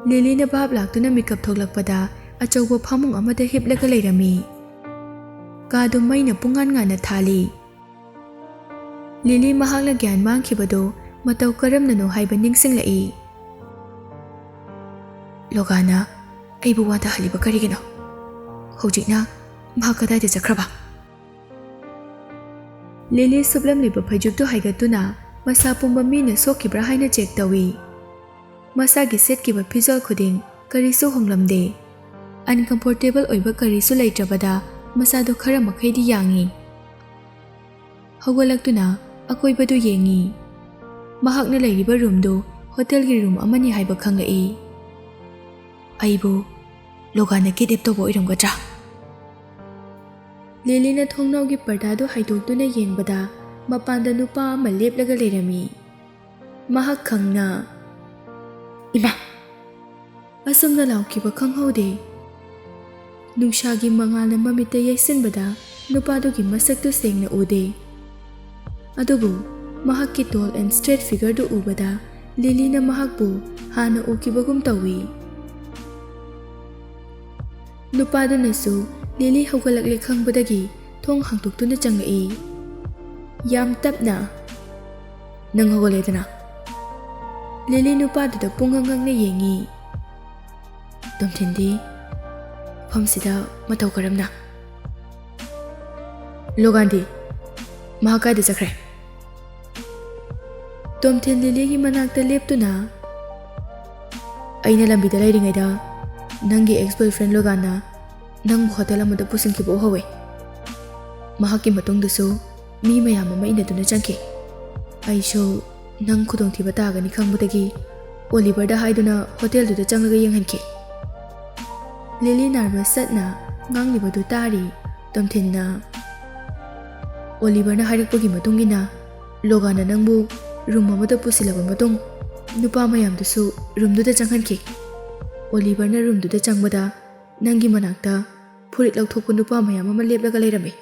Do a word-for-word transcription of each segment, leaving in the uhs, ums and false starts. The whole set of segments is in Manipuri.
ꯂꯤꯂꯤꯅ ꯚꯥꯞ ꯂꯥꯛꯇꯨꯅ ꯃꯤꯀꯞ ꯊꯣꯛꯂꯛꯄꯗ ꯑꯆꯧꯕ ꯐꯃꯨꯡ ꯑꯃꯗ ꯍꯤꯞꯂꯒ ꯂꯩꯔꯝꯃꯤ꯫ ꯀꯥꯗꯨ ꯃꯩꯅ ꯄꯨꯡꯉꯥꯟ ꯉꯥꯟꯅ ꯊꯥꯜꯂꯤ꯫ ꯂꯤꯂꯤ ꯃꯍꯥꯛꯅ ꯒ꯭ꯌꯥꯟ ꯃꯥꯡꯈꯤꯕꯗꯨ ꯃꯇꯧ ꯀꯔꯝꯅꯅꯣ ꯍꯥꯏꯕ ꯅꯤꯡꯁꯤꯡꯂꯛꯏ꯫ ꯂꯣꯒꯥꯟꯅ ꯑꯩꯕꯨ ꯋꯥꯟꯊꯍꯜꯂꯤꯕ ꯀꯔꯤꯒꯤꯅꯣ? ꯍꯧꯖꯤꯛꯅ ꯃꯍꯥꯛ ꯀꯗꯥꯏꯗ ꯆꯠꯈ꯭ꯔꯕ? ꯂꯤꯂꯤ ꯁꯨꯞꯂꯝꯂꯤꯕ ꯐꯩꯖꯨꯞꯇꯨ ꯍꯥꯏꯒꯠꯇꯨꯅ ꯃꯁꯥ ꯄꯨꯝꯕ ꯃꯤꯅ ꯁꯣꯛꯈꯤꯕ꯭ꯔꯥ ꯍꯥꯏꯅ ꯆꯦꯛ ꯇꯧꯏ꯫ ꯃꯁꯥꯒꯤ ꯁꯦꯠꯈꯤꯕ ꯐꯤꯖꯣꯜ ꯈꯨꯗꯤꯡ ꯀꯔꯤꯁꯨ ꯍꯣꯡꯂꯝꯗꯦ꯫ ꯑꯟꯀꯝꯐꯣꯔꯇꯦꯕꯜ ꯑꯣꯏꯕ ꯀꯔꯤꯁꯨ ꯂꯩꯇ꯭ꯔꯕꯗ ꯃꯁꯥꯗꯨ ꯈꯔ ꯃꯈꯩꯗꯤ ꯌꯥꯡꯏ꯫ ꯍꯧꯒꯠꯂꯛꯇꯨꯅ ꯑꯀꯣꯏꯕꯗꯨ ꯌꯦꯡꯏ꯫ ꯃꯍꯥꯛꯅ ꯂꯩꯔꯤꯕ ꯔꯨꯝꯗꯨ ꯍꯣꯇꯦꯜꯒꯤ ꯔꯨꯝ ꯑꯃꯅꯤ ꯍꯥꯏꯕ ꯈꯪꯂꯛꯏ꯫ ꯑꯩꯕꯨ ꯂꯣꯒꯥꯟꯅ ꯀꯤꯗꯅꯦꯞ ꯇꯧꯕ ꯑꯣꯏꯔꯝꯒꯗ꯭ꯔꯥ? ꯂꯤꯂꯤꯅ ꯊꯣꯡꯅꯥꯎꯒꯤ ꯄꯔꯗꯥꯗꯨ ꯍꯥꯏꯗꯣꯛꯇꯨꯅ ꯌꯦꯡꯕꯗ ꯃꯄꯥꯟꯗ ꯅꯨꯄꯥ ꯑꯃ ꯂꯦꯞꯂꯒ ꯂꯩꯔꯝꯃꯤ꯫ ꯃꯍꯥꯛ ꯈꯪꯅ, ꯏꯃꯥ! ꯑꯁꯨꯝꯅ ꯂꯥꯎꯈꯤꯕ ꯈꯪꯍꯧꯗꯦ꯫ ꯅꯨꯡꯁꯥꯒꯤ ꯃꯉꯥꯜꯅ ꯃꯃꯤꯠꯇ ꯌꯩꯁꯤꯟꯕꯗ ꯅꯨꯄꯥꯗꯨꯒꯤ ꯃꯁꯛꯇꯨ ꯁꯦꯡꯅ ꯎꯗꯦ꯫ ꯑꯗꯨꯕꯨ ꯃꯍꯥꯛꯀꯤ tall and straight figureꯗꯨ ꯎꯕꯗ ꯂꯤꯂꯤꯅ ꯃꯍꯥꯛꯄꯨ ꯍꯥꯟꯅ ꯎꯈꯤꯕꯒꯨꯝ ꯇꯧꯏ꯫ ꯅꯨꯄꯥꯗꯨꯅꯁꯨ ꯂꯤꯂꯤ ꯍꯧꯒꯠꯂꯛꯂꯦ ꯈꯪꯕꯗꯒꯤ ꯊꯣꯡ ꯍꯥꯡꯗꯣꯛꯇꯨꯅ ꯆꯪꯂꯛꯏ꯫ ꯌꯥꯝ ꯇꯞꯅ, "ꯅꯪ ꯍꯧꯒꯠꯂꯦꯗꯅ?" ꯂꯤꯂꯤ ꯅꯨꯄꯥꯗꯨꯗ ꯄꯨꯡꯉꯛ ꯉꯛꯅ ꯌꯦꯡꯉꯤ꯫ ꯇꯣꯝꯊꯤꯟꯗꯤ ꯃꯐꯝꯁꯤꯗ ꯃꯇꯧ ꯀꯔꯝꯅ? ꯂꯣꯒꯥꯟꯗꯤ? ꯃꯍꯥꯛ ꯀꯥꯏꯗ ꯆꯠꯈ꯭ꯔꯦ? ꯇꯣꯝꯊꯤꯟ ꯂꯤꯂꯤꯒꯤ ꯃꯅꯥꯛꯇ ꯂꯦꯞꯇꯨꯅ, ꯑꯩꯅ ꯂꯝꯕꯤꯗ ꯂꯩꯔꯤꯉꯩꯗ ꯅꯪꯒꯤ ex boyfriend ꯂꯣꯒꯥꯟꯅ ꯅꯪꯕꯨ ꯍꯣꯇꯦꯜ ꯑꯃꯗ ꯄꯨꯁꯤꯟꯈꯤꯕ ꯎꯍꯧꯋꯦ꯫ ꯃꯍꯥꯛꯀꯤ ꯃꯇꯨꯡꯗꯁꯨ ꯃꯤ ꯃꯌꯥꯝ ꯑꯃ ꯏꯟꯅꯗꯨꯅ ꯆꯪꯈꯤ꯫ ꯑꯩꯁꯨ ꯅꯪ ꯈꯨꯗꯣꯡꯊꯤꯕ ꯇꯥꯒꯅꯤ ꯈꯪꯕꯗꯒꯤ ꯑꯣꯂꯤꯚꯔꯗ ꯍꯥꯏꯗꯨꯅ ꯍꯣꯇꯦꯜꯗꯨꯗ ꯆꯪꯂꯒ ꯌꯦꯡꯍꯟꯈꯤ꯫ ꯂꯤꯂꯤ ꯅꯔꯚꯁ ꯆꯠꯅ ꯉꯥꯡꯂꯤꯕꯗꯨ ꯇꯥꯔꯤ꯫ ꯇꯣꯝꯊꯤꯟꯅ, ꯑꯣꯂꯤꯚꯔꯅ ꯍꯥꯏꯔꯛꯄꯒꯤ ꯃꯇꯨꯡ ꯏꯟꯅ ꯂꯣꯒꯥꯟꯅ ꯅꯪꯕꯨ ꯔꯨꯝ ꯑꯃꯗ ꯄꯨꯁꯤꯜꯂꯕ ꯃꯇꯨꯡ ꯅꯨꯄꯥ ꯃꯌꯥꯝꯗꯨꯁꯨ ꯔꯨꯝꯗꯨꯗ ꯆꯪꯍꯟꯈꯤ꯫ ꯑꯣꯂꯤꯚꯔꯅ ꯔꯨꯝꯗꯨꯗ ꯆꯪꯕꯗ ꯅꯪꯒꯤ ꯃꯅꯥꯛꯇ ꯐꯨꯔꯤꯠ ꯂꯧꯊꯣꯛꯄ ꯅꯨꯄꯥ ꯃꯌꯥꯝ ꯑꯃ ꯂꯦꯞꯂꯒ ꯂꯩꯔꯝꯃꯤ꯫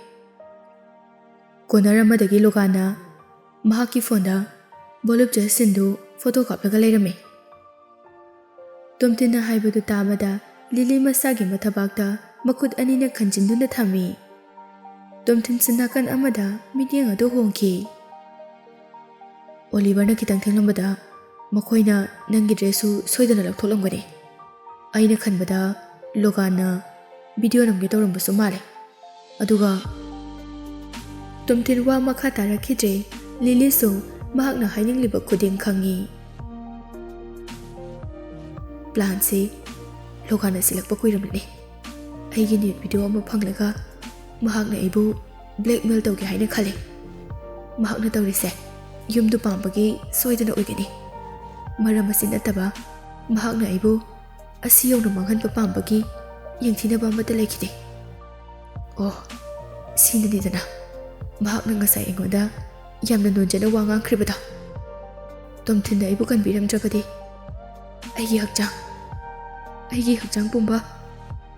ꯀꯣꯅꯔ ꯑꯃꯗꯒꯤ ꯂꯣꯒꯥꯟꯅ ꯃꯍꯥꯛꯀꯤ ꯐꯣꯟꯗ ꯕꯣꯂꯤꯞ ꯖꯦꯁꯤꯟꯗꯨ ꯐꯣꯇꯣ ꯀꯥꯞꯂꯒ ꯂꯩꯔꯝꯃꯤ꯫ ꯇꯣꯝꯊꯤꯟꯅ ꯍꯥꯏꯕꯗꯨ ꯇꯥꯕꯗ ꯂꯤꯂꯤ ꯃꯁꯥꯒꯤ ꯃꯊꯕꯥꯛꯇ ꯃꯈꯨꯠ ꯑꯅꯤꯅ ꯈꯟꯖꯤꯟꯗꯨꯅ ꯊꯝꯃꯤ꯫ ꯇꯣꯝꯊꯤꯟꯁꯨ ꯅꯥꯀꯟ ꯑꯃꯗ ꯃꯤꯠꯌꯦꯡ ꯑꯗꯨ ꯍꯣꯡꯈꯤ꯫ "ꯑꯣꯂꯤꯚꯔꯅ ꯈꯤꯇꯪ ꯊꯦꯡꯂꯝꯕꯗ ꯃꯈꯣꯏꯅ ꯅꯪꯒꯤ ꯗ꯭ꯔꯦꯁꯁꯨ ꯁꯣꯏꯗꯅ ꯂꯧꯊꯣꯛꯂꯝꯒꯅꯤ꯫ ꯑꯩꯅ ꯈꯟꯕꯗ ꯂꯣꯒꯥꯟꯅ ꯚꯤꯗꯤꯑꯣ ꯅꯝꯒꯦ ꯇꯧꯔꯝꯕꯁꯨ ꯃꯥꯜꯂꯦ꯫ ꯑꯗꯨꯒ" ꯇꯣꯝꯊꯤꯟ ꯋꯥ ꯃꯈꯥ ꯇꯥꯔꯛꯈꯤꯗ꯭ꯔꯦ꯫ ꯂꯤꯂꯤꯁꯨ ꯃꯍꯥꯛꯅ ꯍꯥꯏꯅꯤꯡꯂꯤꯕ ꯈꯨꯗꯤꯡ ꯈꯪꯉꯤ꯫ ꯄ꯭ꯂꯥꯟꯁꯤ ꯂꯣꯒꯥꯟꯅ ꯁꯤꯜꯂꯛꯄ ꯀꯨꯏꯔꯕꯅꯤ꯫ ꯑꯩꯒꯤ ꯅ꯭ꯌꯨꯠ ꯚꯤꯗꯤꯑꯣ ꯑꯃ ꯐꯪꯂꯒ ꯃꯍꯥꯛꯅ ꯑꯩꯕꯨ ꯕ꯭ꯂꯦꯛꯃꯦꯜ ꯇꯧꯒꯦ ꯍꯥꯏꯅ ꯈꯜꯂꯤ꯫ ꯃꯍꯥꯛꯅ ꯇꯧꯔꯤꯁꯦ ꯌꯨꯝꯗꯨ ꯄꯥꯝꯕꯒꯤ ꯁꯣꯏꯗꯅ ꯑꯣꯏꯒꯅꯤ꯫ ꯃꯔꯝ ꯑꯁꯤ ꯅꯠꯇꯕ ꯃꯍꯥꯛꯅ ꯑꯩꯕꯨ ꯑꯁꯤ ꯌꯧꯅ ꯃꯥꯡꯍꯟꯕ ꯄꯥꯝꯕꯒꯤ ꯌꯦꯡꯊꯤꯅꯕ ꯑꯃꯠꯇ ꯂꯩꯈꯤꯗꯦ꯫ ꯑꯣ, ꯁꯤꯅꯅꯤꯗꯅ ꯃꯍꯥꯛꯅ ꯉꯁꯥꯏ ꯑꯩꯉꯣꯟꯗ ꯌꯥꯝꯅ ꯅꯣꯟꯖꯅ ꯋꯥ ꯉꯥꯡꯈ꯭ꯔꯤꯕꯗꯣ꯫ ꯇꯣꯝꯊꯤꯟꯅ ꯑꯩꯕꯨ ꯀꯟꯕꯤꯔꯝꯗ꯭ꯔꯕꯗꯤ ꯑꯩꯒꯤ ꯍꯛꯆꯥꯡ, ꯑꯩꯒꯤ ꯍꯛꯆꯥꯡ ꯄꯨꯝꯕ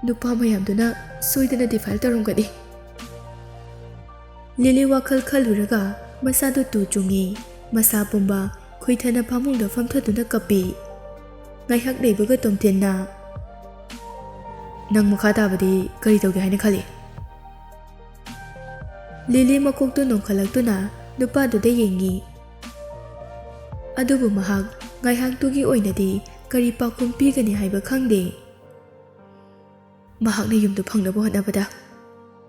ꯅꯨꯄꯥ ꯃꯌꯥꯝꯗꯨꯅ ꯁꯣꯏꯗꯅ ꯗꯤꯐꯥꯏꯜ ꯇꯧꯔꯝꯒꯅꯤ꯫ ꯂꯤꯂꯤ ꯋꯥꯈꯜ ꯈꯜꯂꯨꯔꯒ ꯃꯁꯥꯗꯨ ꯇꯨ ꯆꯨꯡꯉꯤ꯫ ꯃꯁꯥ ꯄꯨꯝꯕ ꯈꯨꯏꯊꯅ ꯐꯃꯨꯡꯗ ꯐꯝꯊꯗꯨꯅ ꯀꯞꯄꯤ꯫ ꯉꯥꯏꯍꯥꯛ ꯂꯩꯕꯒ ꯇꯣꯝꯊꯤꯟꯅ, "ꯅꯪ ꯃꯈꯥ ꯇꯥꯕꯗꯤ ꯀꯔꯤ ꯇꯧꯒꯦ ꯍꯥꯏꯅ ꯈꯜꯂꯤ?" ꯂꯤꯂꯤ ꯃꯀꯣꯛꯇꯨ ꯅꯣꯡꯈꯠꯂꯛꯇꯨꯅ ꯅꯨꯄꯥꯗꯨꯗ ꯌꯦꯡꯉꯤ꯫ ꯑꯗꯨꯕꯨ ꯃꯍꯥꯛ ꯉꯥꯏꯍꯥꯛꯇꯨꯒꯤ ꯑꯣꯏꯅꯗꯤ ꯀꯔꯤ ꯄꯥꯎꯈꯨꯝ ꯄꯤꯒꯅꯤ ꯍꯥꯏꯕ ꯈꯪꯗꯦ꯫ ꯃꯍꯥꯛꯅ ꯌꯨꯝꯗꯨ ꯐꯪꯅꯕ ꯍꯣꯠꯅꯕꯗ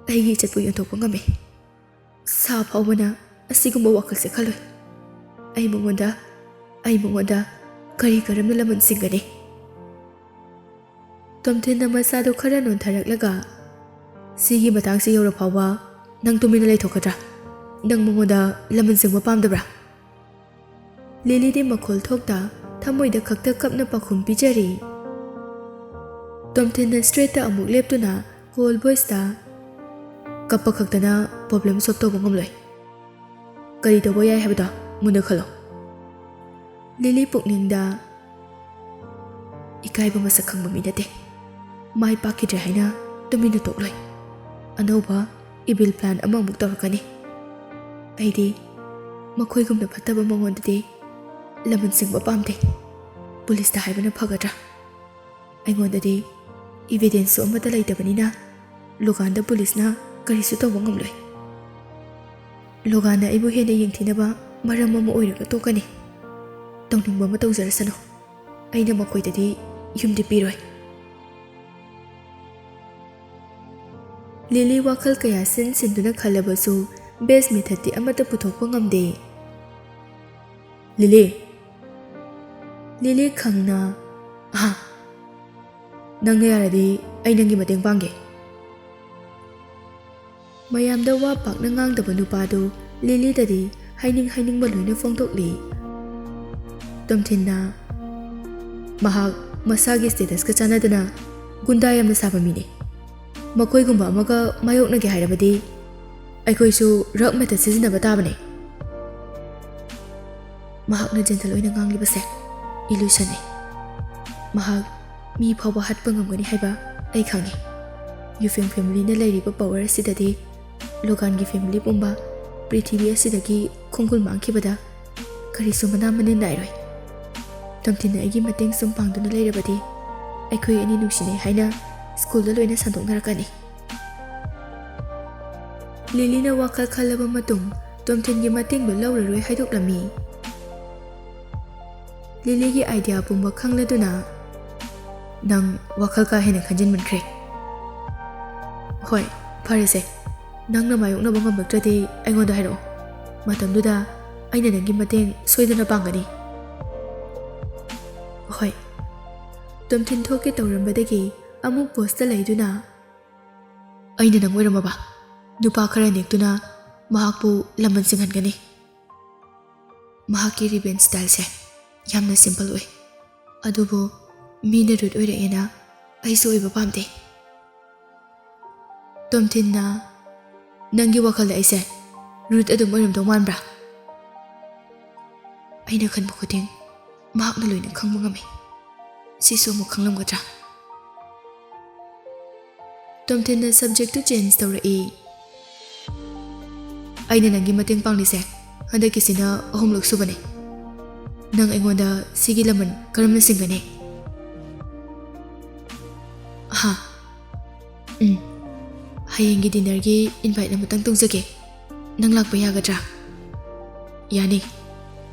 ꯑꯩꯒꯤ ꯏꯖꯠꯄꯨ ꯌꯣꯟꯊꯣꯛꯄ ꯉꯝꯃꯤ꯫ ꯁꯥ ꯐꯥꯎꯕꯅ ꯑꯁꯤꯒꯨꯝꯕ ꯋꯥꯈꯜꯁꯦ ꯈꯜꯂꯣꯏ꯫ ꯑꯩ ꯃꯉꯣꯟꯗ, ꯑꯩ ꯃꯉꯣꯟꯗ ꯀꯔꯤ ꯀꯔꯝꯅ ꯂꯃꯟ ꯁꯤꯡꯒꯅꯤ? ꯇꯣꯝꯊꯤꯟꯅ ꯃꯁꯥꯗꯨ ꯈꯔ ꯅꯣꯟꯊꯔꯛꯂꯒ, "ꯁꯤꯒꯤ ꯃꯇꯥꯡꯁꯤ ꯌꯧꯔ ꯐꯥꯎꯕ ꯅꯪ ꯇꯨꯃꯤꯟꯅ ꯂꯩꯊꯣꯛꯀꯗ꯭ꯔꯥ? ꯅꯪ ꯃꯉꯣꯟꯗ ꯂꯃꯟ ꯁꯤꯡꯕ ꯄꯥꯝꯗꯕ꯭ꯔꯥ?" ꯂꯤꯂꯤꯗꯤ ꯃꯈꯣꯜ ꯊꯣꯛꯇ ꯊꯃꯣꯏꯗ ꯈꯛꯇ ꯀꯞꯅ ꯄꯥꯎꯈꯨꯝ ꯄꯤꯖꯔꯤ꯫ ꯇꯣꯝꯊꯤꯟꯅ ꯁ꯭ꯇ꯭ꯔꯦꯠꯇ ꯑꯃꯨꯛ ꯂꯦꯞꯇꯨꯅ ꯀꯣꯜ ꯚꯣꯏꯁꯇ, "ꯀꯞꯄ ꯈꯛꯇꯅ ꯄ꯭ꯔꯣꯕ꯭ꯂꯦꯝ ꯁꯣꯜꯕ ꯇꯧꯕ ꯉꯝꯂꯣꯏ꯫ ꯀꯔꯤ ꯇꯧꯕ ꯌꯥꯏ ꯍꯥꯏꯕꯗꯣ ꯃꯨꯟꯅ ꯈꯜꯂꯣ꯫" ꯂꯤꯂꯤ ꯄꯨꯛꯅꯤꯡꯗ, "ꯏꯀꯥꯏꯕ ꯃꯁꯛ ꯈꯪꯕ ꯃꯤ ꯅꯠꯇꯦ꯫ ꯃꯥꯏ ꯄꯥꯛꯈꯤꯗ꯭ꯔꯦ ꯍꯥꯏꯅ ꯇꯨꯃꯤꯟꯅ ꯇꯣꯛꯂꯣꯏ꯫ ꯑꯅꯧꯕ ꯏꯚꯤꯜ ꯄ꯭ꯂꯥꯟ ꯑꯃꯃꯨꯛ ꯇꯧꯔꯛꯀꯅꯤ꯫ ꯑꯩꯗꯤ ꯃꯈꯣꯏꯒꯨꯝꯅ ꯐꯠꯇꯕ ꯃꯉꯣꯟꯗꯗꯤ ꯂꯃꯟ ꯁꯤꯡꯕ ꯄꯥꯝꯗꯦ꯫ ꯄꯨꯂꯤꯁꯇ ꯍꯥꯏꯕꯅ ꯐꯒꯗ꯭ꯔꯥ?" ꯑꯩꯉꯣꯟꯗꯗꯤ ꯏꯚꯤꯗꯦꯟꯁꯁꯨ ꯑꯃꯠꯇ ꯂꯩꯇꯕꯅꯤꯅ ꯂꯣꯒꯥꯟꯗ ꯄꯨꯂꯤꯁꯅ ꯀꯔꯤꯁꯨ ꯇꯧꯕ ꯉꯝꯂꯣꯏ꯫ ꯂꯣꯒꯥꯟꯅ ꯑꯩꯕꯨ ꯍꯦꯟꯅ ꯌꯦꯡꯊꯤꯅꯕ ꯃꯔꯝ ꯑꯃ ꯑꯣꯏꯔꯒ ꯇꯣꯛꯀꯅꯤ꯫ ꯇꯧꯅꯤꯡꯕ ꯑꯃ ꯇꯧꯖꯔꯁꯅꯨ, ꯑꯩꯅ ꯃꯈꯣꯏꯗꯗꯤ ꯌꯨꯝꯗꯤ ꯄꯤꯔꯣꯏ꯫ ꯂꯤꯂꯤ ꯋꯥꯈꯜ ꯀꯌꯥ ꯁꯤꯟ ꯁꯤꯟꯗꯨꯅ ꯈꯜꯂꯕꯁꯨ ꯕꯦꯁ ꯃꯦꯊꯠꯇꯤ ꯑꯃꯠꯇ ꯄꯨꯊꯣꯛꯄ ꯉꯝꯗꯦ꯫ ꯂꯤꯂꯤ, ꯂꯤꯂꯤ ꯈꯪꯅ, ꯑꯍꯥ, ꯅꯪꯅ ꯌꯥꯔꯗꯤ ꯑꯩ ꯅꯪꯒꯤ ꯃꯇꯦꯡ ꯄꯥꯡꯒꯦ꯫ ꯃꯌꯥꯝꯗ ꯋꯥ ꯄꯥꯛꯅ ꯉꯥꯡꯗꯕ ꯅꯨꯄꯥꯗꯨ ꯂꯤꯂꯤꯗꯗꯤ ꯍꯥꯏꯅꯤꯡ ꯍꯥꯏꯅꯤꯡꯕ ꯂꯣꯏꯅ ꯐꯣꯡꯗꯣꯛꯂꯤ꯫ ꯇꯣꯝꯊꯤꯟꯅ, ꯃꯍꯥꯛ ꯃꯁꯥꯒꯤ ꯁ꯭ꯇꯦꯇꯁꯀ ꯆꯥꯟꯅꯗꯅ ꯒꯨꯟꯗꯥ ꯌꯥꯝꯅ ꯁꯥꯕ ꯃꯤꯅꯤ꯫ ꯃꯈꯣꯏꯒꯨꯝꯕ ꯑꯃꯒ ꯃꯥꯌꯣꯛꯅꯒꯦ ꯍꯥꯏꯔꯕꯗꯤ ꯑꯩꯈꯣꯏꯁꯨ ꯔꯛ ꯃꯦꯊꯠ ꯁꯤꯖꯤꯟꯅꯕ ꯇꯥꯕꯅꯤ꯫ ꯃꯍꯥꯛꯅ ꯖꯦꯟꯇꯜ ꯑꯣꯏꯅ ꯉꯥꯡꯂꯤꯕꯁꯦ ꯏꯂꯨꯁꯟꯅꯤ꯫ ꯃꯍꯥꯛ ꯃꯤ ꯐꯥꯎꯕ ꯍꯥꯠꯄ ꯉꯝꯒꯅꯤ ꯍꯥꯏꯕ ꯑꯩ ꯈꯪꯏ꯫ ꯌꯨꯐꯦꯡ ꯐꯦꯃꯤꯂꯤꯅ ꯂꯩꯔꯤꯕ ꯄꯋꯔ ꯑꯁꯤꯗꯗꯤ ꯂꯣꯒꯥꯟꯒꯤ ꯐꯦꯃꯤꯂꯤ ꯄꯨꯝꯕ ꯄ꯭ꯔꯤꯊꯤꯕꯤ ꯑꯁꯤꯗꯒꯤ ꯈꯣꯡꯒꯨꯜ ꯃꯥꯡꯈꯤꯕꯗ ꯀꯔꯤꯁꯨ ꯃꯅꯥ ꯃꯅꯤꯟ ꯅꯥꯏꯔꯣꯏ꯫ ꯇꯣꯝꯊꯤꯟꯅ ꯑꯩꯒꯤ ꯃꯇꯦꯡ ꯁꯨꯝ ꯄꯥꯡꯗꯨꯅ ꯂꯩꯔꯕꯗꯤ ꯑꯩꯈꯣꯏ ꯑꯅꯤ ꯅꯨꯡꯁꯤꯅꯩ ꯍꯥꯏꯅ ꯁ꯭ꯀꯨꯜꯗ ꯂꯣꯏꯅ ꯁꯟꯗꯣꯛꯅꯔꯛꯀꯅꯤ꯫ ꯂꯤꯂꯤꯅ ꯋꯥꯈꯜ ꯈꯜꯂꯕ ꯃꯇꯨꯡ ꯇꯣꯝꯊꯤꯟꯒꯤ ꯃꯇꯦꯡꯗꯨ ꯂꯧꯔꯔꯣꯏ ꯍꯥꯏꯗꯣꯛꯂꯝꯃꯤ꯫ ꯂꯤꯂꯤꯒꯤ ꯑꯥꯏꯗꯤꯌꯥ ꯄꯨꯝꯕ ꯈꯪꯂꯗꯨꯅ, "ꯅꯪ ꯋꯥꯈꯜ ꯀꯥ ꯍꯦꯟꯅ ꯈꯟꯖꯤꯟꯃꯟꯈ꯭ꯔꯦ꯫ ꯍꯣꯏ, ꯐꯔꯦꯁꯦ, ꯅꯪꯅ ꯃꯥꯌꯣꯛꯅꯕ ꯉꯝꯂꯛꯇ꯭ꯔꯗꯤ ꯑꯩꯉꯣꯟꯗ ꯍꯥꯏꯔꯛꯑꯣ꯫ ꯃꯇꯝꯗꯨꯗ ꯑꯩꯅ ꯅꯪꯒꯤ ꯃꯇꯦꯡ ꯁꯣꯏꯗꯅ ꯄꯥꯡꯒꯅꯤ꯫" ꯍꯣꯏ꯫ ꯇꯣꯝꯊꯤꯟ ꯊꯣꯛꯀꯦ ꯇꯧꯔꯝꯕꯗꯒꯤ ꯑꯃꯨꯛ ꯄꯣꯁꯇ ꯂꯩꯗꯨꯅ, "ꯑꯩꯅ ꯅꯪ ꯑꯣꯏꯔꯝꯃꯕ ꯅꯨꯄꯥ ꯈꯔ ꯅꯦꯛꯇꯨꯅ ꯃꯍꯥꯛꯄꯨ ꯂꯃꯟ ꯁꯤꯡꯍꯟꯒꯅꯤ꯫" ꯃꯍꯥꯛꯀꯤ ꯔꯤꯚꯦꯟꯖ ꯁ꯭ꯇꯥꯏꯜꯁꯦ ꯌꯥꯝꯅ ꯁꯤꯝꯄꯜ ꯑꯣꯏ, ꯑꯗꯨꯕꯨ ꯃꯤꯅ ꯔꯨꯠ ꯑꯣꯏꯔꯛꯑꯦꯅ ꯑꯩꯁꯨ ꯑꯣꯏꯕ ꯄꯥꯝꯗꯦ꯫ ꯇꯣꯝꯊꯤꯟꯅ, "ꯅꯪꯒꯤ ꯋꯥꯈꯜꯗ ꯑꯩꯁꯦ ꯔꯨꯠ ꯑꯗꯨꯝ ꯑꯣꯏꯔꯝꯗꯧ ꯃꯥꯟꯕ꯭ꯔꯥ?" ꯑꯩꯅ ꯈꯟꯕ ꯈꯨꯗꯤꯡ ꯃꯍꯥꯛꯅ ꯂꯣꯏꯅ ꯈꯪꯕ ꯉꯝꯃꯤ꯫ ꯁꯤꯁꯨ ꯑꯃꯨꯛ ꯈꯪꯂꯝꯒꯗ꯭ꯔꯥ? ꯇꯣꯝꯊꯤꯟꯅ ꯁꯕꯖꯦꯛꯇꯨ ꯆꯦꯟꯖ ꯇꯧꯔꯛꯏ꯫ "ꯑꯩꯅ ꯅꯪꯒꯤ ꯃꯇꯦꯡ ꯄꯥꯡꯂꯤꯁꯦ ꯍꯟꯗꯛꯀꯤꯁꯤꯅ ꯑꯍꯨꯝꯂꯛ ꯁꯨꯕꯅꯤ꯫ ꯅꯪ ꯑꯩꯉꯣꯟꯗ ꯁꯤꯒꯤ ꯂꯃꯟ ꯀꯔꯝꯅ ꯁꯤꯡꯒꯅꯤ?" ꯎꯝ, ꯍꯌꯦꯡꯒꯤ dinnerꯒꯤ invite ꯑꯃꯇꯪ ꯇꯧꯖꯒꯦ꯫ ꯅꯪ ꯂꯥꯛꯄ ꯌꯥꯒꯗ꯭ꯔꯥ? ꯌꯥꯅꯤ꯫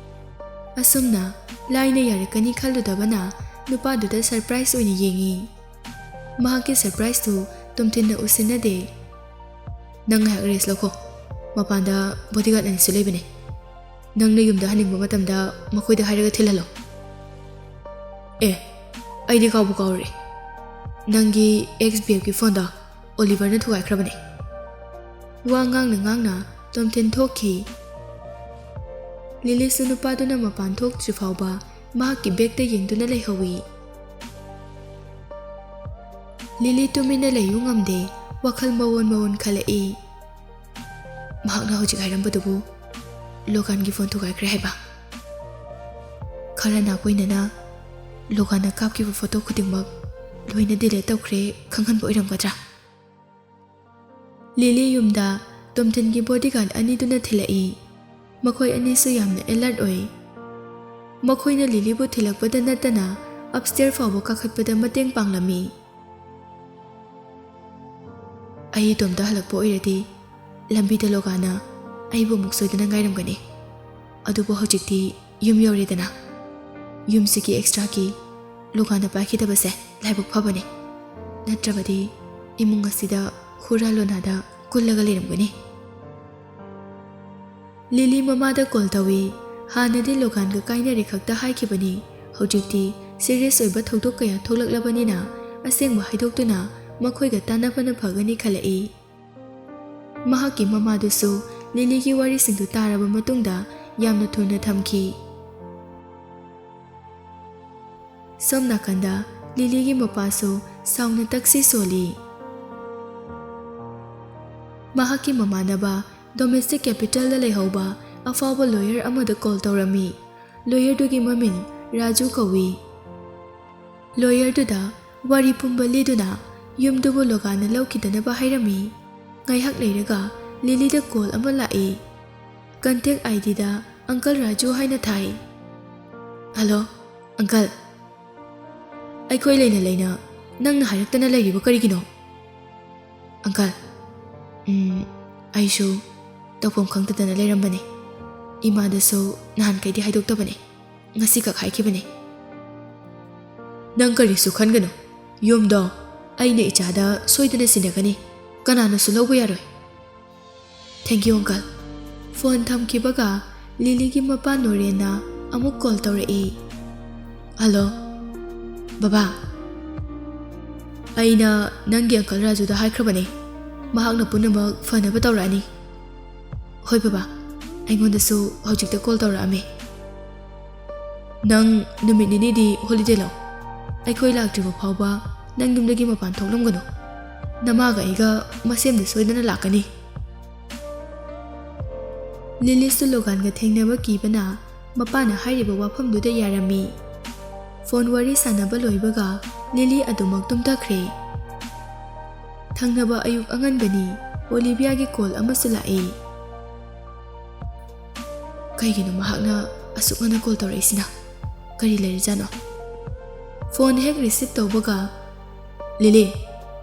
ꯑꯁꯨꯝꯅ ꯂꯥꯏꯅ ꯌꯥꯔꯛꯀꯅꯤ ꯈꯜꯂꯨꯗꯕꯅ ꯅꯨꯄꯥꯗꯨꯗ surprise ꯑꯣꯏꯅ ꯌꯦꯡꯉꯤ꯫ ꯃꯍꯥꯛꯀꯤ surpriseꯇꯨ ꯇꯣꯝꯊꯤꯟꯅ ꯎꯁꯤꯟꯅꯗꯦ꯫ "ꯅꯪ ꯉꯥꯏꯍꯥꯛ rest ꯂꯧꯈꯣ꯫ ꯃꯄꯥꯟꯗ bodyguard ꯑꯅꯤꯁꯨ ꯂꯩꯕꯅꯦ꯫ ꯅꯪꯅ ꯌꯨꯝꯗ ꯍꯟꯅꯤꯡꯕ ꯃꯇꯝꯗ ꯃꯈꯣꯏꯗ ꯍꯥꯏꯔꯒ ꯊꯤꯜꯍꯜꯂꯣ꯫ ꯑꯦ, ꯑꯩꯗꯤ ꯀꯥꯎꯕꯨ ꯀꯥꯎꯔꯦ꯫ ꯅꯪꯒꯤ ex B Fꯀꯤ phoneꯗꯣ ꯑꯣꯂꯤꯚꯔꯅ ꯊꯨꯒꯥꯏꯈ꯭ꯔꯕꯅꯦ꯫" ꯋꯥ ꯉꯥꯡꯅ ꯉꯥꯡꯅ ꯇꯣꯝꯊꯤꯟ ꯊꯣꯛꯈꯤ꯫ ꯂꯤꯂꯤꯁꯨ ꯅꯨꯄꯥꯗꯨꯅ ꯃꯄꯥꯟ ꯊꯣꯛꯇ꯭ꯔꯤ ꯐꯥꯎꯕ ꯃꯍꯥꯛꯀꯤ bagꯇ ꯌꯦꯡꯗꯨꯅ ꯂꯩꯍꯧꯏ꯫ ꯂꯤꯂꯤ ꯇꯨꯃꯤꯟꯅ ꯂꯩꯌꯨ ꯉꯝꯗꯦ, ꯋꯥꯈꯜ ꯃꯑꯣꯟ ꯃꯑꯣꯟ ꯈꯜꯂꯛꯏ꯫ ꯃꯍꯥꯛꯅ ꯍꯧꯖꯤꯛ ꯍꯥꯏꯔꯝꯕꯗꯨꯕꯨ ꯂꯣꯒꯥꯟꯒꯤ phone ꯊꯨꯒꯥꯏꯈ꯭ꯔꯦ ꯍꯥꯏꯕ? ꯈꯔ ꯅꯥꯀꯣꯏꯅꯅ ꯂꯣꯒꯥꯟꯅ ꯀꯥꯞꯈꯤꯕ photo ꯈꯨꯗꯤꯡꯃꯛ ꯂꯣꯏꯅ delete ꯇꯧꯈ꯭ꯔꯦ ꯈꯪꯍꯟꯕ ꯑꯣꯏꯔꯝꯒꯗ꯭ꯔꯥ? ꯂꯤꯂꯤ ꯌꯨꯝꯗ ꯇꯣꯝꯊꯤꯟꯒꯤ bodyguard ꯑꯅꯤꯗꯨꯅ ꯊꯤꯜꯂꯛꯏ꯫ ꯃꯈꯣꯏ ꯑꯅꯤꯁꯨ ꯌꯥꯝꯅ alert ꯑꯣꯏ꯫ ꯃꯈꯣꯏꯅ ꯂꯤꯂꯤꯕꯨ ꯊꯤꯜꯂꯛꯄꯗ ꯅꯠꯇꯅ upstairs ꯐꯥꯎꯕ ꯀꯥꯈꯠꯄꯗ ꯃꯇꯦꯡ ꯄꯥꯡꯂꯝꯃꯤ꯫ ꯑꯩ ꯏꯇꯣꯝꯇ ꯍꯜꯂꯛꯄ ꯑꯣꯏꯔꯗꯤ ꯂꯝꯕꯤꯗ ꯂꯣꯒꯥꯟꯅ ꯑꯩꯕꯨ ꯑꯃꯨꯛ ꯁꯣꯏꯗꯅ ꯉꯥꯏꯔꯝꯒꯅꯤ꯫ ꯑꯗꯨꯕꯨ ꯍꯧꯖꯤꯛꯇꯤ ꯌꯨꯝ ꯌꯧꯔꯦꯗꯅ꯫ ꯌꯨꯝꯁꯤꯒꯤ extra key ꯂꯣꯒꯥꯟꯅ ꯄꯥꯏꯈꯤꯗꯕꯁꯦ ꯂꯥꯏꯕꯛ ꯐꯕꯅꯤ꯫ ꯅꯠꯇ꯭ꯔꯕꯗꯤ ꯏꯃꯨꯡ ꯑꯁꯤꯗ ꯍꯨꯔꯥ ꯂꯣꯅꯥꯗ ꯀꯨꯜꯂꯒ ꯂꯩꯔꯝꯒꯅꯤ꯫ ꯂꯤꯂꯤ ꯃꯃꯥꯗ call ꯇꯧꯏ꯫ ꯍꯥꯟꯅꯗꯤ ꯂꯣꯒꯥꯟꯒ ꯀꯥꯏꯅꯔꯦ ꯈꯛꯇ ꯍꯥꯏꯈꯤꯕꯅꯤ꯫ ꯍꯧꯖꯤꯛꯇꯤ serious ꯑꯣꯏꯕ ꯊꯧꯗꯣꯛ ꯀꯌꯥ ꯊꯣꯛꯂꯛꯂꯕꯅꯤꯅ ꯑꯁꯦꯡꯕ ꯍꯥꯏꯗꯣꯛꯇꯨꯅ ꯃꯈꯣꯏꯒ ꯇꯥꯟꯅꯕꯅ ꯐꯒꯅꯤ ꯈꯜꯂꯛꯏ꯫ ꯃꯍꯥꯛꯀꯤ ꯃꯃꯥꯗꯨꯁꯨ ꯂꯤꯂꯤꯒꯤ ꯋꯥꯔꯤꯁꯤꯡꯗꯨ ꯇꯥꯔꯕ ꯃꯇꯨꯡꯗ ꯌꯥꯝꯅ ꯊꯨꯅ ꯊꯝꯈꯤ꯫ ꯁꯣꯝ ꯅꯥꯀꯟꯗ ꯂꯤꯂꯤꯒꯤ ꯃꯄꯥꯁꯨ ꯁꯥꯎꯅ ꯇꯛꯁꯤ ꯁꯣꯜꯂꯤ꯫ ꯃꯍꯥꯛꯀꯤ ꯃꯃꯥꯟꯅꯕ domestic capitalꯗ ꯂꯩꯍꯧꯕ ꯑꯐꯥꯎꯕ lawyer ꯑꯃꯗ call ꯇꯧꯔꯝꯃꯤ꯫ Lawyerꯗꯨꯒꯤ ꯃꯃꯤꯡ ꯔꯥꯖꯨ ꯀꯧꯏ꯫ Lawyerꯗꯨꯗ ꯋꯥꯔꯤ ꯄꯨꯝꯕ ꯂꯤꯗꯨꯅ ꯌꯨꯝꯗꯨꯕꯨ ꯂꯣꯒꯥꯟꯅ ꯂꯧꯈꯤꯗꯅꯕ ꯍꯥꯏꯔꯝꯃꯤ꯫ ꯉꯥꯏꯍꯥꯛ ꯂꯩꯔꯒ ꯂꯤꯂꯤꯗ call ꯑꯃ ꯂꯥꯛꯏ꯫ Contact IDꯗ uncle ꯔꯥꯖꯨ ꯍꯥꯏꯅ ꯊꯥꯏ꯫ "Hello uncle, ꯑꯩꯈꯣꯏ ꯂꯩꯅ ꯂꯩꯅ ꯅꯪꯅ ꯍꯥꯏꯔꯛꯇꯅ ꯂꯩꯔꯤꯕ ꯀꯔꯤꯒꯤꯅꯣ?" ꯑꯪꯀꯜ, ꯎꯝ, ꯑꯩꯁꯨ ꯇꯧꯐꯝ ꯈꯪꯗꯗꯅ ꯂꯩꯔꯝꯕꯅꯦ꯫ ꯏꯃꯥꯗꯁꯨ ꯅꯍꯥꯟꯈꯩꯗꯤ ꯍꯥꯏꯗꯣꯛꯇꯕꯅꯦ, ꯉꯁꯤꯈꯛ ꯍꯥꯏꯈꯤꯕꯅꯦ꯫ ꯅꯪ ꯀꯔꯤꯁꯨ ꯈꯟꯒꯅꯨ, ꯌꯨꯝꯗꯣ ꯑꯩꯅ ꯏꯆꯥꯗ ꯁꯣꯏꯗꯅ ꯁꯤꯟꯅꯒꯅꯤ, ꯀꯅꯥꯅꯁꯨ ꯂꯧꯕ ꯌꯥꯔꯣꯏ꯫ Thank you, uncle꯫ ꯐꯣꯟ ꯊꯝꯈꯤꯕꯒ ꯂꯤꯂꯤꯒꯤ ꯃꯄꯥ ꯅꯣꯔꯦꯟꯅ ꯑꯃꯨꯛ ꯀꯣꯜ ꯇꯧꯔꯛꯏ꯫ ꯍꯜꯂꯣ, ꯕꯕꯥ꯫ ꯑꯩꯅ ꯅꯪꯒꯤ ꯑꯪꯀꯜ ꯔꯥꯖꯨꯗ ꯍꯥꯏꯈ꯭ꯔꯕꯅꯦ, ꯃꯍꯥꯛꯅ ꯄꯨꯝꯅꯃꯛ ꯐꯅꯕ ꯇꯧꯔꯛꯑꯅꯤ꯫ ꯍꯣꯏ ꯕꯕꯥ, ꯑꯩꯉꯣꯟꯗꯁꯨ ꯍꯧꯖꯤꯛꯇ ꯀꯣꯜ ꯇꯧꯔꯛꯑꯝꯃꯦ꯫ ꯅꯪ ꯅꯨꯃꯤꯠ ꯅꯤꯅꯤꯗꯤ ꯍꯣꯂꯤꯗꯦ ꯂꯧ꯫ ꯑꯩꯈꯣꯏ ꯂꯥꯛꯇ꯭ꯔꯤꯕ ꯐꯥꯎꯕ ꯅꯪ ꯌꯨꯝꯗꯒꯤ ꯃꯄꯥꯟ ꯊꯣꯛꯂꯝꯒꯅꯨ꯫ ꯅꯃꯥꯒ ꯑꯩꯒ ꯃꯁꯦꯝꯗ ꯁꯣꯏꯗꯅ ꯂꯥꯛꯀꯅꯤ꯫ ꯂꯤꯂꯤꯁꯨ ꯂꯣꯒꯥꯟꯒ ꯊꯦꯡꯅꯕ ꯀꯤꯕꯅ ꯃꯄꯥꯅ ꯍꯥꯏꯔꯤꯕ ꯋꯥꯐꯝꯗꯨꯗ ꯌꯥꯔꯝꯃꯤ꯫ ꯐꯣꯟ ꯋꯥꯔꯤ ꯁꯥꯟꯅꯕ ꯂꯣꯏꯕꯒ ꯂꯤꯂꯤ ꯑꯗꯨꯃꯛ ꯇꯨꯝꯊꯈ꯭ꯔꯦ꯫ ꯊꯪꯅꯕ ꯑꯌꯨꯛ ꯑꯉꯟꯕꯅꯤ, ꯑꯣꯂꯤꯚꯤꯌꯥꯒꯤ ꯀꯣꯜ ꯑꯃꯁꯨ ꯂꯥꯛꯏ꯫ ꯀꯩꯒꯤꯅꯣ ꯃꯍꯥꯛꯅ ꯑꯁꯨꯛ ꯉꯟꯅ ꯀꯣꯜ ꯇꯧꯔꯛꯏꯁꯤꯅ? ꯀꯔꯤ ꯂꯩꯔꯖꯥꯠꯅꯣ? ꯐꯣꯟ ꯍꯦꯛ ꯔꯤꯁꯤꯞ ꯇꯧꯕꯒ, "ꯂꯤꯂꯤ,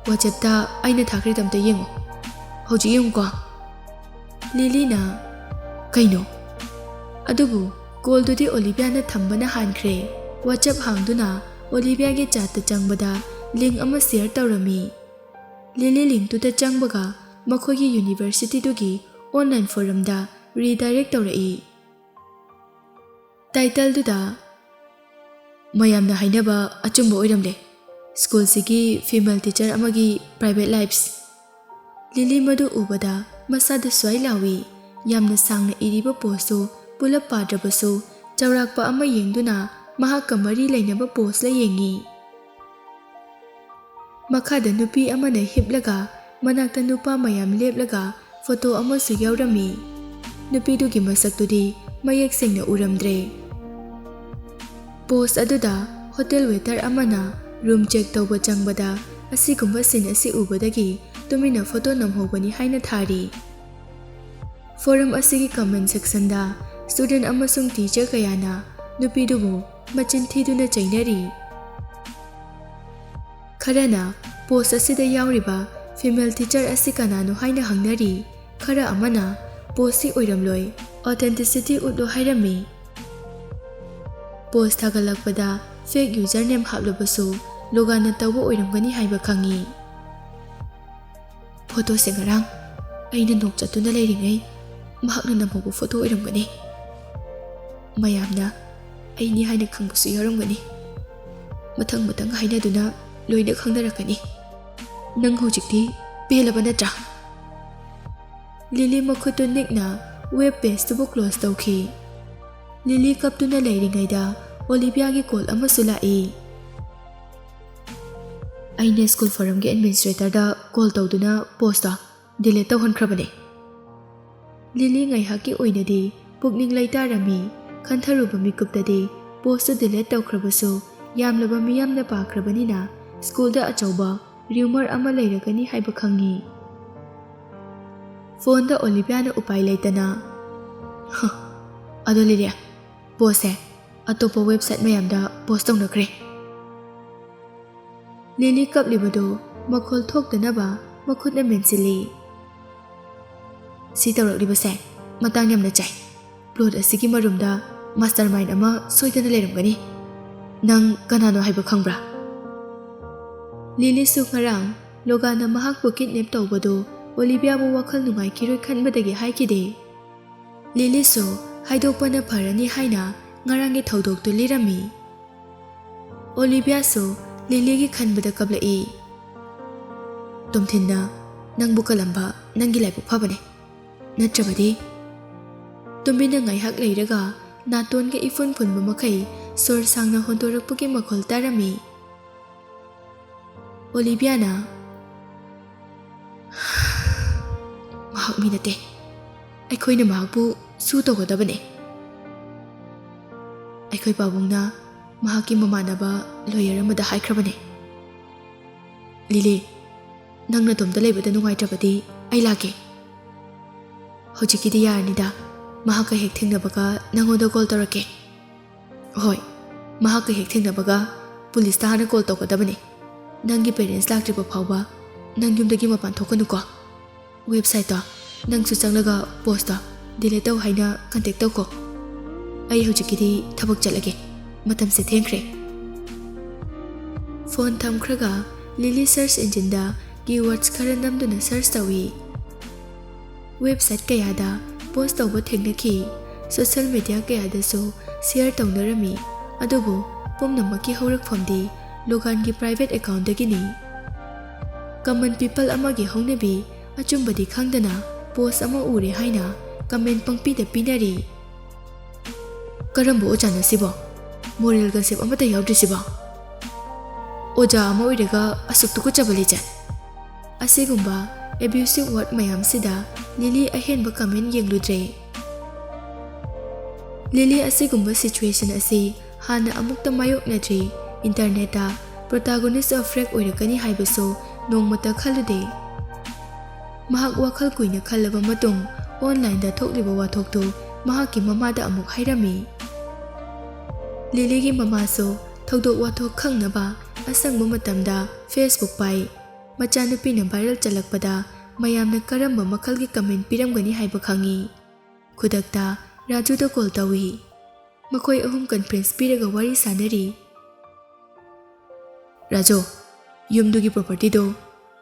WhatsApp-ꯇ ꯑꯩꯅ ꯊꯥꯈ꯭ꯔꯤꯗꯣ ꯑꯝꯇ ꯌꯦꯡꯉꯣ꯫ ꯍꯧꯖꯤꯛ ꯌꯦꯡꯉꯨꯀꯣ꯫" ꯂꯤꯂꯤꯅ, "ꯀꯩꯅꯣ?" ꯑꯗꯨꯕꯨ ꯀꯣꯜꯗꯨꯗꯤ ꯑꯣꯂꯤꯚꯤꯌꯥꯅ ꯊꯝꯕꯅ ꯍꯥꯟꯈ꯭ꯔꯦ꯫ WhatsApp ꯍꯥꯡꯗꯨꯅ ꯑꯣꯂꯤꯚꯤꯌꯥꯒꯤ chat-ꯇ ꯆꯪꯕꯗ link ꯑꯃ share ꯇꯧꯔꯝꯃꯤ꯫ ꯂꯤꯂꯤ link-ꯇꯨꯗ ꯆꯪꯕꯒ ꯃꯈꯣꯏꯒꯤ university-ꯗꯨꯒꯤ online forum-ꯗ redirect ꯇꯧꯔꯛꯏ꯫ Title-ꯗꯨꯗ ꯃꯌꯥꯝꯅ ꯍꯥꯏꯅꯕ ꯑꯆꯨꯝꯕ ꯑꯣꯏꯔꯝꯂꯦ꯫ ꯁ꯭ꯀꯨꯜꯁꯤꯒꯤ female teacher ꯑꯃꯒꯤ private lives꯫ ꯂꯤꯂꯤ ꯃꯗꯨ ꯎꯕꯗ ꯃꯁꯥꯗ ꯁ꯭ꯋꯥꯏ ꯂꯥꯎꯏ꯫ ꯌꯥꯝꯅ ꯁꯥꯡꯅ ꯏꯔꯤꯕ post-ꯇꯨ ꯄꯨꯂꯞ ꯄꯥꯗ꯭ꯔꯕꯁꯨ, ꯆꯥꯎꯔꯥꯛꯄ ꯑꯃ ꯌꯦꯡꯗꯨꯅ ꯃꯍꯥꯛꯀ ꯃꯔꯤ ꯂꯩꯅꯕ post ꯂ ꯌꯦꯡꯏ꯫ ꯃꯈꯥꯗ ꯅꯨꯄꯤ ꯑꯃꯅ ꯍꯤꯞꯂꯒ ꯃꯅꯥꯛꯇ ꯅꯨꯄꯥ ꯃꯌꯥꯝ ꯂꯦꯞꯂꯒ photo ꯑꯃꯁꯨ ꯌꯥꯎꯔꯝꯃꯤ꯫ ꯅꯨꯄꯤꯗꯨꯒꯤ ꯃꯁꯛꯇꯨꯗꯤ ꯃꯌꯦꯛ ꯁꯦꯡꯅ ꯎꯔꯝꯗ꯭ꯔꯦ꯫ Post ꯑꯗꯨꯗ hotel waiter ꯑꯃꯅ room check ꯇꯧꯕ ꯆꯪꯕꯗ ꯑꯁꯤꯒꯨꯝꯕ scene ꯑꯁꯤ ꯎꯕꯗꯒꯤ ꯇꯨꯃꯤꯟꯅ photo ꯅꯝꯍꯧꯕꯅꯤ ꯍꯥꯏꯅ ꯊꯥꯔꯤ꯫ Forum ꯑꯁꯤꯒꯤ comment section-ꯗ student ꯑꯃꯁꯨꯡ teacher ꯀꯌꯥꯅ ꯅꯨꯄꯤꯗꯨꯕꯨ ꯃꯆꯤꯟ ꯊꯤꯗꯨꯅ ꯆꯩꯅꯔꯤ꯫ ꯈꯔꯅ post ꯑꯁꯤꯗ ꯌꯥꯎꯔꯤꯕ Female teacher ꯑꯁꯤ ꯀꯅꯥꯅꯣ ꯍꯥꯏꯅ ꯍꯪꯅꯔꯤ꯫ ꯈꯔ ꯑꯃꯅ ꯄꯣꯁꯁꯤ ꯑꯣꯏꯔꯝꯂꯣꯏ, authenticity ꯎꯠꯂꯣ ꯍꯥꯏꯔꯝꯃꯤ꯫ ꯄꯣꯁ ꯊꯥꯒꯠꯂꯛꯄꯗ fake username ꯍꯥꯞꯂꯕꯁꯨ ꯂꯣꯒꯥꯟꯅ ꯇꯧꯕ ꯑꯣꯏꯔꯝꯒꯅꯤ ꯍꯥꯏꯕ ꯈꯪꯉꯤ꯫ ꯐꯣꯇꯣꯁꯦ ꯉꯔꯥꯡ ꯑꯩꯅ ꯅꯣꯛ ꯆꯠꯇꯨꯅ ꯂꯩꯔꯤꯉꯩ ꯃꯍꯥꯛꯅ ꯅꯝꯍꯧꯕ ꯐꯣꯇꯣ ꯑꯣꯏꯔꯝꯒꯅꯤ꯫ ꯃꯌꯥꯝꯅ ꯑꯩꯅꯤ ꯍꯥꯏꯅ ꯈꯪꯕꯁꯨ ꯌꯥꯎꯔꯝꯒꯅꯤ꯫ ꯃꯊꯪ ꯃꯊꯪ ꯍꯥꯏꯅꯗꯨꯅ ꯂꯣꯏꯅ ꯈꯪꯅꯔꯛꯀꯅꯤ꯫ ꯅꯪ ꯍꯧꯖꯤꯛꯇꯤ ꯄꯦꯜꯂꯕ ꯅꯠꯇ꯭ꯔꯥ? ꯂꯤꯂꯤ ꯃꯈꯨꯠꯇꯨ ꯅꯤꯛꯅ ꯋꯦꯕ ꯄꯦꯖꯇꯨꯕꯨ ꯀ꯭ꯂꯣꯖ ꯇꯧꯈꯤ꯫ ꯂꯤꯂꯤ ꯀꯞꯇꯨꯅ ꯂꯩꯔꯤꯉꯩꯗ ꯑꯣꯂꯤꯚꯤꯌꯥꯒꯤ ꯀꯣꯜ ꯑꯃꯁꯨ ꯂꯥꯛꯏ꯫ ꯑꯩꯅ ꯁ꯭ꯀꯨꯜ ꯐꯣꯔꯝꯒꯤ ꯑꯦꯗꯃꯤꯅꯤꯁꯇ꯭ꯔꯦꯇꯔꯗ ꯀꯣꯜ ꯇꯧꯗꯨꯅ ꯄꯣꯁꯇꯣ ꯗꯤꯂꯤꯠ ꯇꯧꯍꯟꯈ꯭ꯔꯕꯅꯦ꯫ ꯂꯤꯂꯤ ꯉꯥꯏꯍꯥꯛꯀꯤ ꯑꯣꯏꯅꯗꯤ ꯄꯨꯛꯅꯤꯡ ꯂꯩꯇꯥꯔꯝꯃꯤ꯫ ꯈꯟꯊꯔꯨꯕ ꯃꯤꯀꯨꯞꯇꯗꯤ ꯄꯣꯁꯇꯨ ꯗꯤꯂꯤꯠ ꯇꯧꯈ꯭ꯔꯕꯁꯨ ꯌꯥꯝꯂꯕ ꯃꯤꯌꯥꯝꯅ ꯄꯥꯈ꯭ꯔꯕꯅꯤꯅ ꯁ꯭ꯀꯨꯜꯗ ꯑꯆꯧꯕ ꯔ꯭ꯌꯨꯃꯔ ꯑꯃ ꯂꯩꯔꯒꯅꯤ ꯍꯥꯏꯕ ꯈꯪꯉꯤ꯫ ꯐꯣꯟꯗ ꯑꯣꯂꯤꯚꯤꯌꯥꯅ ꯎꯄꯥꯏ ꯂꯩꯇꯅ, "ꯍ, ꯑꯗꯣ ꯂꯤꯂꯤ, ꯄꯣꯁꯁꯦ ꯑꯇꯣꯞꯄ ꯋꯦꯕꯁꯥꯏꯠ ꯃꯌꯥꯝꯗ ꯄꯣꯁ ꯇꯧꯅꯈ꯭ꯔꯦ꯫" ꯂꯤꯂꯤ ꯀꯞꯂꯤꯕꯗꯨ ꯃꯈꯣꯜ ꯊꯣꯛꯇꯅꯕ ꯃꯈꯨꯠꯅ ꯃꯦꯟꯁꯤꯜꯂꯤ꯫ "ꯁꯤ ꯇꯧꯔꯛꯂꯤꯕꯁꯦ ꯃꯇꯥꯡ ꯌꯥꯝꯅ ꯆꯥꯏ꯫ ꯄ꯭ꯂꯣꯠ ꯑꯁꯤꯒꯤ ꯃꯔꯨꯝꯗ ꯃꯥꯁꯇꯔ ꯃꯥꯏꯟ ꯑꯃ ꯁꯣꯏꯗꯅ ꯂꯩꯔꯝꯒꯅꯤ꯫ ꯅꯪ ꯀꯅꯥꯅꯣ ꯍꯥꯏꯕ ꯈꯪꯕ꯭ꯔꯥ?" ꯂꯤꯂꯤꯁꯨ ꯉꯔꯥꯡ ꯂꯣꯒꯥꯟꯅ ꯃꯍꯥꯛꯄꯨ ꯀꯤꯗꯅꯦꯞ ꯇꯧꯕꯗꯨ ꯑꯣꯂꯤꯚꯤꯌꯥꯕꯨ ꯋꯥꯈꯜ ꯅꯨꯡꯉꯥꯏꯈꯤꯔꯣꯏ ꯈꯟꯕꯗꯒꯤ ꯍꯥꯏꯈꯤꯗꯦ꯫ ꯂꯤꯂꯤꯁꯨ ꯍꯥꯏꯗꯣꯛꯄꯅ ꯐꯔꯅꯤ ꯍꯥꯏꯅ ꯉꯔꯥꯡꯒꯤ ꯊꯧꯗꯣꯛꯇꯨ ꯂꯤꯔꯝꯃꯤ꯫ ꯑꯣꯂꯤꯚꯤꯌꯥꯁꯨ ꯂꯤꯂꯤꯒꯤ ꯈꯟꯕꯗ ꯀꯞꯂꯛꯏ꯫ "ꯇꯣꯝꯊꯤꯟꯅ ꯅꯪꯕꯨ ꯀꯜꯂꯝꯕ ꯅꯪꯒꯤ ꯂꯥꯏꯕꯛ ꯐꯕꯅꯦ꯫ ꯅꯠꯇ꯭ꯔꯕꯗꯤ..." ꯇꯨꯃꯤꯟꯅ ꯉꯥꯏꯍꯥꯛ ꯂꯩꯔꯒ ꯅꯥꯇꯣꯟꯒ ꯏꯐꯨꯟ ꯐꯨꯟꯕ ꯃꯈꯩ ꯁꯣꯔ ꯁꯥꯡꯅ ꯍꯣꯟꯗꯣꯔꯛꯄꯒꯤ ꯃꯈꯣꯜ ꯇꯥꯔꯝꯃꯤ꯫ ꯑꯣꯂꯤꯚꯤꯌꯥꯅ, "ꯃꯍꯥꯛ ꯃꯤ ꯅꯠꯇꯦ꯫ ꯑꯩꯈꯣꯏꯅ ꯃꯍꯥꯛꯄꯨ ꯁꯨ ꯇꯧꯒꯗꯕꯅꯦ꯫ ꯑꯩꯈꯣꯏ ꯄꯥꯕꯨꯡꯅ ꯃꯍꯥꯛꯀꯤ ꯃꯃꯥꯟꯅꯕ ꯂꯣꯌꯔ ꯑꯃꯗ ꯍꯥꯏꯈ꯭ꯔꯕꯅꯦ꯫ ꯂꯤꯂꯤ, ꯅꯪ ꯅꯇꯣꯝꯇ ꯂꯩꯕꯗ ꯅꯨꯡꯉꯥꯏꯇ꯭ꯔꯕꯗꯤ ꯑꯩ ꯂꯥꯛꯀꯦ꯫ ꯍꯧꯖꯤꯛꯀꯤꯗꯤ ꯌꯥꯔꯅꯤꯗ꯫ ꯃꯍꯥꯛꯀ ꯍꯦꯛ ꯊꯦꯡꯅꯕꯒ ꯅꯪꯉꯣꯟꯗ ꯀꯣꯜ ꯇꯧꯔꯛꯀꯦ꯫" "ꯍꯣꯏ, ꯃꯍꯥꯛꯀ ꯍꯦꯛ ꯊꯦꯡꯅꯕꯒ ꯄꯨꯂꯤꯁꯇ ꯍꯥꯟꯅ ꯀꯣꯜ ꯇꯧꯒꯗꯕꯅꯦ꯫ ꯅꯪꯒꯤ ꯄꯦꯔꯦꯟꯁ ꯂꯥꯛꯇ꯭ꯔꯤꯕ ꯐꯥꯎꯕ ꯅꯪ ꯌꯨꯝꯗꯒꯤ ꯃꯄꯥꯟ ꯊꯣꯛꯀꯅꯨꯀꯣ꯫ ꯋꯦꯕꯁꯥꯏꯠꯇꯣ ꯅꯪꯁꯨ ꯆꯪꯂꯒ ꯄꯣꯁꯇꯣ ꯗꯤꯂꯤꯠ ꯇꯧ ꯍꯥꯏꯅ ꯀꯟꯇꯦꯛ ꯇꯧꯀꯣ꯫ ꯑꯩ ꯍꯧꯖꯤꯛꯀꯤꯗꯤ ꯊꯕꯛ ꯆꯠꯂꯒꯦ꯫ ꯃꯇꯝꯁꯦ ꯊꯦꯡꯈ꯭ꯔꯦ꯫ ꯐꯣꯟ ꯊꯝꯈ꯭ꯔꯒ ꯂꯤꯂꯤ ꯁꯔꯆ ꯏꯟꯖꯤꯟꯗ ꯀꯤꯋꯥꯔꯗꯁ ꯈꯔ ꯅꯝꯗꯨꯅ ꯁꯔꯆ ꯇꯧꯏ꯫ ꯋꯦꯕꯁꯥꯏꯠ ꯀꯌꯥꯗ ꯄꯣꯁ ꯇꯧꯕ ꯊꯦꯡꯅꯈꯤ꯫ ꯁꯣꯁꯤꯌꯦꯜ ꯃꯤꯗꯤꯌꯥ ꯀꯌꯥꯗꯁꯨ ꯁꯤꯌꯔ ꯇꯧꯅꯔꯝꯃꯤ꯫ ꯑꯗꯨꯕꯨ ꯄꯨꯝꯅꯃꯛꯀꯤ ꯍꯧꯔꯛꯐꯝꯗꯤ ꯂꯣꯒꯥꯟꯒꯤ ꯄ꯭ꯔꯥꯏꯚꯦꯠ ꯑꯦꯀꯥꯎꯟꯗꯒꯤꯅꯤ꯫ ꯀꯃꯟ ꯄꯤꯄꯜ ꯑꯃꯒꯤ ꯍꯧꯅꯕꯤ ꯑꯆꯨꯝꯕꯗꯤ ꯈꯪꯗꯅ ꯄꯣꯁ ꯑꯃ ꯎꯔꯦ ꯍꯥꯏꯅ ꯀꯃꯦꯟ ꯄꯪꯄꯤꯗ ꯄꯤꯅꯔꯤ꯫ ꯀꯔꯝꯕ ꯑꯣꯖꯥꯅꯣ ꯁꯤꯕꯣ? ꯃꯣꯔꯦꯜ ꯀꯟꯁꯦꯞ ꯑꯃꯠꯇ ꯌꯥꯎꯗ꯭ꯔꯤꯁꯤꯕꯣ? ꯑꯣꯖꯥ ꯑꯃ ꯑꯣꯏꯔꯒ ꯑꯁꯨꯛ ꯇꯨꯀꯠꯆꯕ ꯂꯤꯆꯠ꯫ ꯑꯁꯤꯒꯨꯝꯕ ꯑꯦꯕ꯭ꯌꯨꯁꯤꯞ ꯋꯥꯔꯗ ꯃꯌꯥꯝꯁꯤꯗ ꯂꯤꯂꯤ ꯑꯍꯦꯟꯕ ꯀꯃꯦꯟ ꯌꯦꯡꯂꯨꯗ꯭ꯔꯦ꯫ ꯂꯤꯂꯤ ꯑꯁꯤꯒꯨꯝꯕ ꯁꯤꯆꯨꯋꯦꯁꯟ ꯑꯁꯤ ꯍꯥꯟꯅ ꯑꯃꯨꯛꯇ ꯃꯥꯌꯣꯛꯅꯗ꯭ꯔꯤ꯫ ꯏꯟꯇꯔꯅꯦꯠꯇ ꯄ꯭ꯔꯣꯇꯥꯒꯣꯅꯤꯁ ꯑꯣꯐ ꯔꯦꯛ ꯑꯣꯏꯔꯛꯀꯅꯤ ꯍꯥꯏꯕꯁꯨ ꯅꯣꯡꯃꯇ ꯈꯜꯂꯨꯗꯦ꯫ ꯃꯍꯥꯛ ꯋꯥꯈꯜ ꯀꯨꯏꯅ ꯈꯜꯂꯕ ꯃꯇꯨꯡ ꯑꯣꯟꯂꯥꯏꯟꯗ ꯊꯣꯛꯂꯤꯕ ꯋꯥꯊꯣꯛꯇꯨ ꯃꯍꯥꯛꯀꯤ ꯃꯃꯥꯗ ꯑꯃꯨꯛ ꯍꯥꯏꯔꯝꯃꯤ꯫ ꯂꯤꯂꯤꯒꯤ ꯃꯃꯥꯁꯨ ꯊꯧꯗꯣꯛ ꯋꯥꯊꯣꯛ ꯈꯪꯅꯕ ꯑꯁꯪꯕ ꯃꯇꯝꯗ Facebook ꯄꯥꯏ꯫ ꯃꯆꯥꯅꯨꯄꯤꯅ ꯚꯥꯏꯔꯦꯜ ꯆꯠꯂꯛꯄꯗ ꯃꯌꯥꯝꯅ ꯀꯔꯝꯕ ꯃꯈꯜꯒꯤ ꯀꯃꯦꯟ ꯄꯤꯔꯝꯒꯅꯤ ꯍꯥꯏꯕ ꯈꯪꯏ꯫ ꯈꯨꯗꯛꯇ ꯔꯥꯖꯨꯗ ꯀꯣꯜ ꯇꯧꯏ꯫ ꯃꯈꯣꯏ ꯑꯍꯨꯝ ꯀꯟꯐ꯭ꯔꯦꯟꯁ ꯄꯤꯔꯒ ꯋꯥꯔꯤ ꯁꯥꯅꯔꯤ꯫ ꯔꯥꯖꯨ, ꯌꯨꯝꯗꯨꯒꯤ ꯄ꯭ꯔꯣꯄꯔꯇꯤꯗꯣ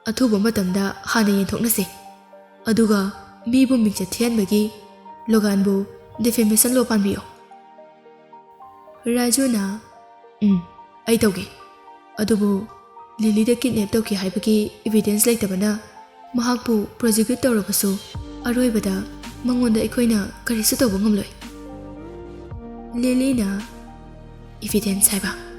ꯑꯊꯨꯕ ꯃꯇꯝꯗ ꯍꯥꯟꯅ ꯌꯦꯟꯊꯣꯛꯅꯁꯦ꯫ ꯑꯗꯨꯒ ꯃꯤꯕꯨ ꯃꯤꯡꯆꯠ ꯊꯤꯍꯟꯕꯒꯤ ꯂꯣꯒꯥꯟꯕꯨ ꯗꯤꯐꯦꯃꯦꯁꯟ ꯂꯣ ꯄꯥꯟꯕꯤꯌꯣ꯫ ꯔꯥꯖꯨꯅ, "ꯎꯝ, ꯑꯩ ꯇꯧꯒꯦ꯫ ꯑꯗꯨꯕꯨ ꯂꯤꯂꯤꯗ ꯀꯤꯗꯅꯦꯞ ꯇꯧꯈꯤ ꯍꯥꯏꯕꯒꯤ ꯏꯕꯤꯗꯦꯟꯁ ꯂꯩꯇꯕꯅ ꯃꯍꯥꯛꯄꯨ ꯄ꯭ꯔꯣꯁꯤꯀ꯭ꯌꯨꯠ ꯇꯧꯔꯕꯁꯨ ꯑꯔꯣꯏꯕꯗ ꯃꯉꯣꯟꯗ ꯑꯩꯈꯣꯏꯅ ꯀꯔꯤꯁꯨ ꯇꯧꯕ ꯉꯝꯂꯣꯏ꯫" ꯂꯤꯂꯤꯅ, "ꯏꯕꯤꯗꯦꯟꯁ ꯍꯥꯏꯕ?"